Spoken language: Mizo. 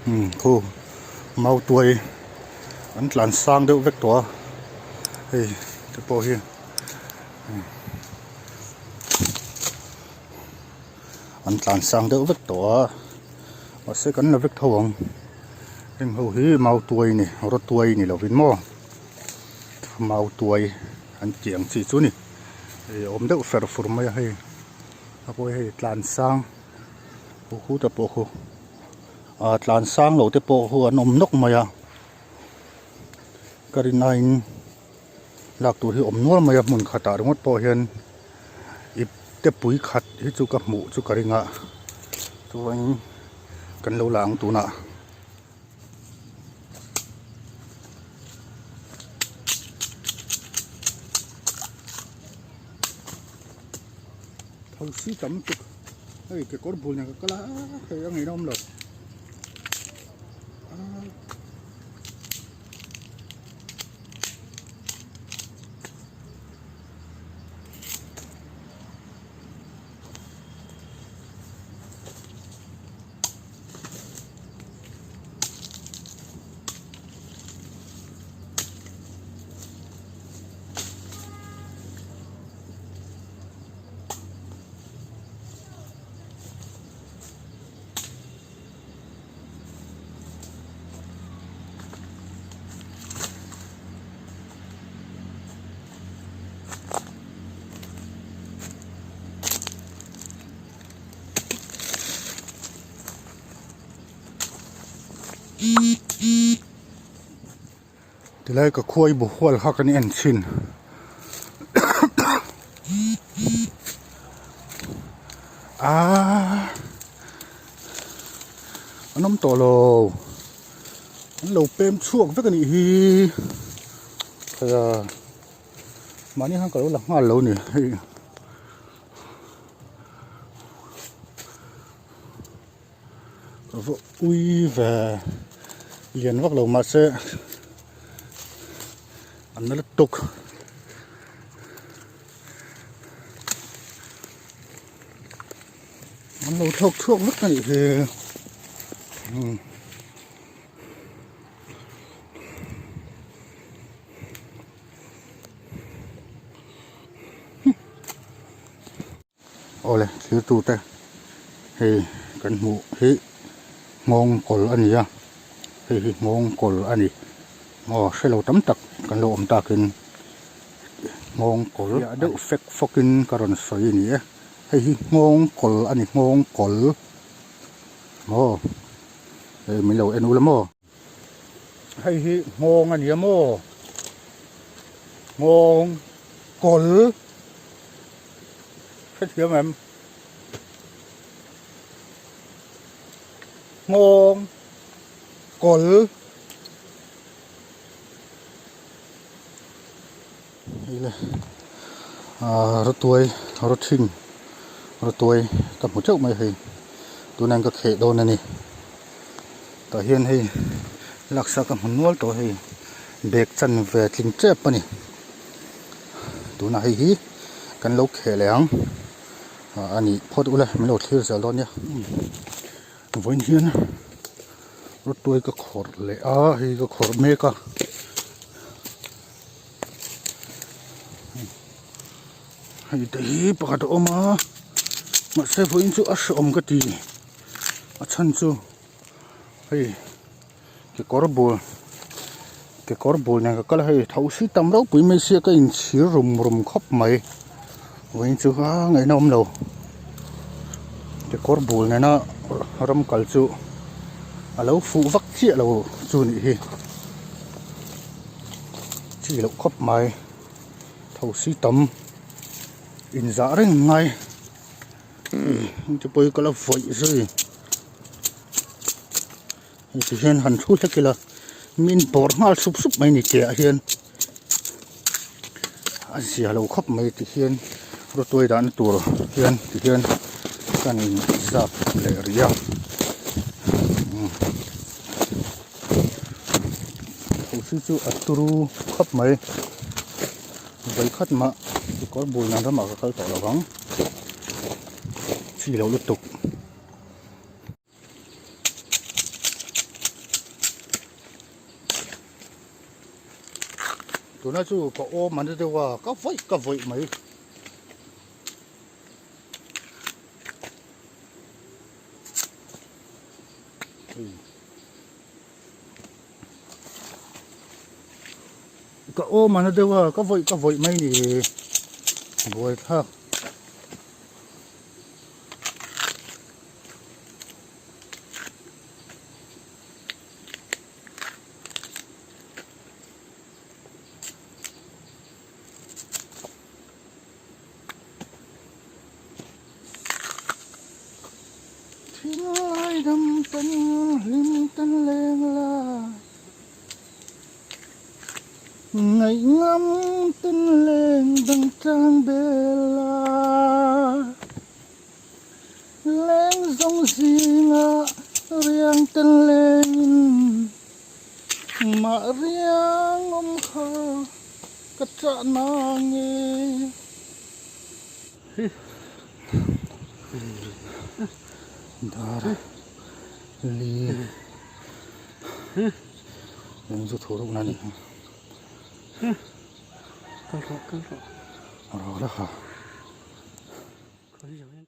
Umm khu mautuai an tlan sang deuh vek tawh a hei te pawh hi an tlan sang deuh vek tawh a mahse kan la vek tho ang heng ho hi mautuai a ni rawtuai ni lovin maw mautuai an tih ang chi chu a ni ih a awm deuh fer fur mai a hei a pawh hi hei tlan sang hu hu te pawh khu ah tlan sang lo te pawh khu an awm nawk mai a ka rin aiin lak tur hi awm nual mai a hmun khatah ringawt pawh hian ip te pui khat hi chu ka hmuh chu ka ring a chuan kan lo la ang tunah. Thosi tam tuk hei kekawr bul nen ka kal a hei a ngaihna awm lo. Tilai ka khuai bu hual kha kan en thin aaa an awm tawh lo an lo pem chhuak vek a nih hi mahni khan ka lo la nghal lo a ni hei. Ka va ui ve lian vak lo mahse an la tuk an lo thlawk chhuak vek a nih hi umm. Awle thlir tute hei kan hmuh hi nghawng kawl a ni a hei hi nghawng kawl a ni aw hrelo tam tak kan lo awm takin nghawng kawl deuh fek fawkin ka rawn sawi a ni e hei hi nghawng kawl a ni nghawng kawl maw hei min lo en ula maw. Hei hi nghawng a ni a maw nghawng kawl hrethiam em nghawng kawl hei le ah rawtuai rawthing rawtuai ka hmu teuh mai hei tunah hian ka kheh dawn a ni tah hian hei laksa ka hmu nual tawh hei bag chan ve tling tep a ni tunah hei hi kan lo kheh leh ang ah a nih phawt ula min lo thlir zel dawn nia vawiin hian rawtuai ka khawrh leh a hei ka khawrh mek a. Hei te hi pakhat a awm a mahse vawiin chu a hreawm ka ti a chhan chu hei kekawr bul kekawr bul nen ka kal a hei tho si tam ropui mai sia ka inchhir rum rum khawp mai vawiin chu a ngaihna awm lo kekawr bul nena ram kal chu a lo fuh vak chiah lo chu a nih hi. Chi loh khawp mai thosi tam inzah reng ngai heng te pawh hi ka la vawih zui hei ti hian han thu hlek ila min bawr nghal sup sup mai ni tih ah hian a zia lo khawp mai ti hian rawtuai dahna tur hian ti hian kan in zap leh rih a. Thosi chu a turu khawp mai vawikhat mah kekawr bul nan ramah ka kal tawh lo vang chi loh lutuk. Tuna chu ka awm a ni deuh a, ka vawih ka vawih mai. Ka awm a na deuh a, ka vawih ka vawih mai ni. Buaithlak. Thinlai dam tan hlim tan leng la Ngaih ngam ten leng dang tlang bel la Leng zawng zingah riang ten lengin Mah riang awm kha ka chah na nge. Dar li eng chu thu ruk na ni. Kal rawh kal rawh. Rawh la ha. Khawi zo e.